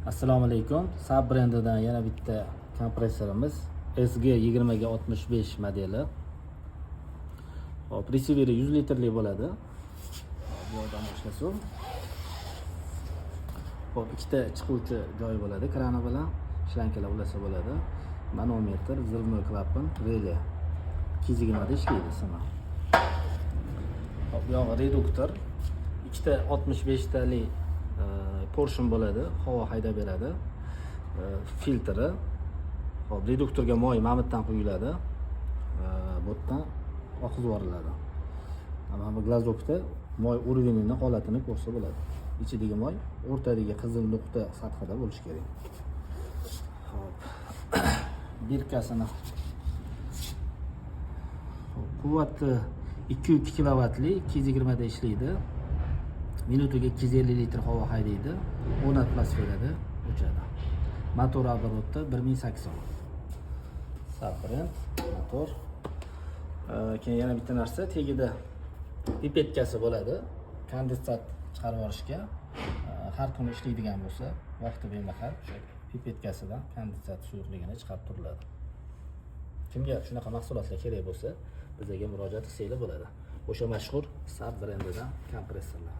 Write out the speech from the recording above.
Assalomu alaykum. Saab brendidan yana bitta kompressorimiz, SG 20 ga 65 modeli. Hop, resiveri 100 litrli bo'ladi. Hop, bu yoqdan boshlasak. Hop, ikkita chiquvchi joyi bo'ladi, krani bilan shlankalar ulasa bo'ladi. Manometr, взрывной klapan, rele. 220 da ishlaydi simi. Hop, bu yog'i reduktor. Ikkita 65 tali поршень bo'ladi, havo haydab beradi. Filtri. Hop, reduktorga moy mamitdan quyiladi. Bu yerdan oqizib yuboriladi. Mana bu глазок da moy уровень ini, holatini ko'rsa bo'ladi. Ichidagi moy o'rtadagi qizil nuqta sathida bo'lishi kerak. Hop. Бирка sini. Hop, quvvati 2,2 kilovatli, 220 da ishlaydi. Minutiga 250 litr havo haydaydi. 10 atmosferada uchadi. Motor оборот i 1080. Saab brend motor. Keyin yana bitta narsa, tagida пипетка si bo'ladi. Kondensat chiqarib yuborishga, har kuni ishlaydigan bo'lsa, vaqti bemahal o'sha пипетка sidan kondensat suyuqligini chiqarib turiladi. Kimga shunaqa mahsulotlar kerak bo'lsa, bizga murojaat qilsanglar bo'ladi. O'sha mashhur Saab brendidan kompressorlar.